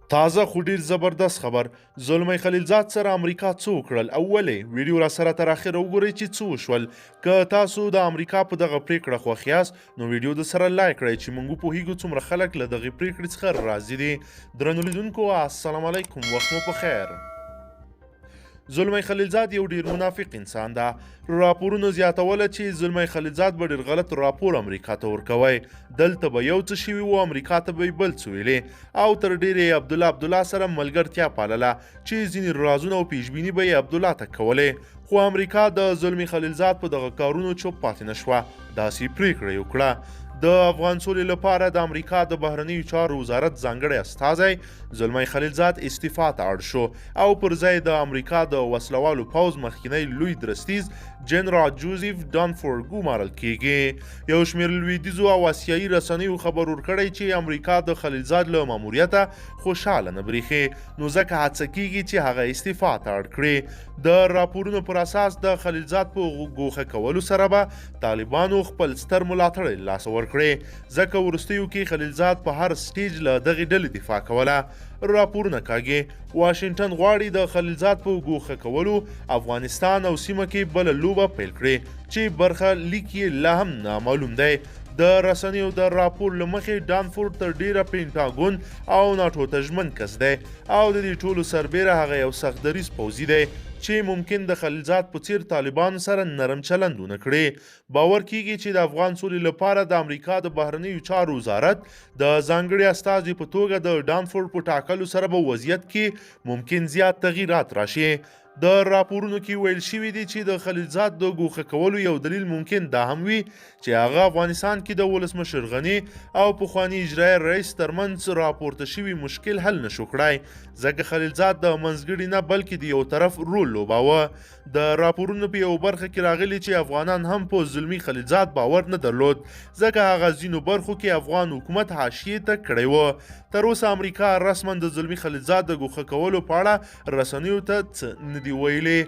تازه خو ډیر زبردست خبر، زلمی خلیلزاد سره امریکا څه وکړل او ولې؟ ویډیو را سره تر اخره وګورئ چې څه وشول. که تاسو د امریکا په دغه پریکړه خوښ یاست نو ویډیو د سره لایک کړئ چې موږ وپوهیږو څومره خلک له دغې پریکړې څخه راضي دي. درنو لیدونکو السلام علیکم، وخت مو په خیر. زلمی خلیلزاد یو ډیر منافق انسان ده. راپورونو زیاتوله چې زلمی خلیلزاد به ډیر غلط راپور امریکا ته ورکوي، دلته به یو څه شوي وو، امریکا ته به یې بل څه ویلې او تر ډېرې یې عبدالله عبدالله سره ملګرتیا پالله چې ځینې رازونه او پیشبیني به یې عبدالله ته کولې. خو امریکا د زلمی خلیلزاد په دغه کارونو چوپ پاتې نه شوه، داسې پرېکړه یې وکړه. د افغان سولې لپاره د امریکا د بهرنیو چارو وزارت ځانګړی استازی زلمی خلیلزاد استعفا ته اړ شو او پر ځای د امریکا د وسلوالو پوځ مخکینی لوی درستیز جنرال جوزیف ډانفورډ ګومارل کیږي. یو شمېر لویدیځو او اسیایي رسنیو خبر ورکړی چې امریکا د خلیلزاد له ماموریته خوشحاله نه بریښي، نو ځکه هڅه کیږي چې هغه استعفا ته اړ کړي. د راپورونو پر اساس د خلیلزاد په ګوښه کولو سره به طالبانو خپل ستر ملاتړی له لاسه ورکړي، ځکه وروستیو کې خلیلزاد په هر سټیج له دغې ډلې دفاع کوله. راپورونه کاږي واشنګټن غواړي د خلیلزاد په ګوښه کولو افغانستان او سیمه کې بله لوبه پیل کړي چې برخه لیک یې لا هم نامعلوم دی. د رسنیو د راپور له مخې ډانفورډ تر ډیره پینټاګون او ناټو ته ژمن کس دی او د دې ټولو سربېره هغه یو سخت دریځ پوځي دی چې ممکن د خلیلزاد په څیر طالبانو سره نرم چلند ونه کړي. باور کیږي چې د افغان سولې لپاره د امریکا د بهرنیو چارو وزارت د ځانګړي استازي په توګه د ډانفورډ په ټاکلو سره به وضعیت کې ممکن زیات تغیرات راشي. د راپورونو کې ویل شوي دي چې د خلیلزاد د ګوښه کولو یو دلیل ممکن دا هم وي چې هغه افغانستان کې د ولسمشر غني او پخواني اجرایي رئیس ترمنځ راپورته شوي مشکل حل نشو کړای، ځکه خلیلزاد د منځګړي نه بلکې د یو طرف رول لوباوه. د راپورونو په یوه برخه کې راغلي چې افغانان هم په زلمي خلیلزاد باور نه درلود، ځکه هغه ځینو برخو کې افغان حکومت حاشیې ته کړی و. تر اوسه امریکا رسما د زلمي خلیلزاد د ګوښه کولو په اړه رسنیو ته څه نه دي ویلي.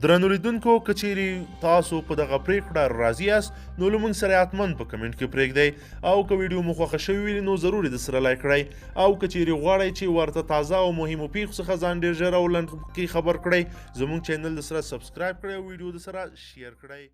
درنو لیدونکو، که چیرې تاسو په دغه پریکړه راضي یاست نو له موږ سره حتما په کمنټ کې پرېږدئ او که ویډیو مو خوښه شوې وي نو ضرور یې د سره لایک کړئ او که چیرې غواړئ چې ورته تازه او مهمو پیښو څخه ځان ډېر ژر او لنډ کې خبر کړئ، زموږ چینل د سره سبسکرایب کړئ او ویډیو د سره شیر کړئ.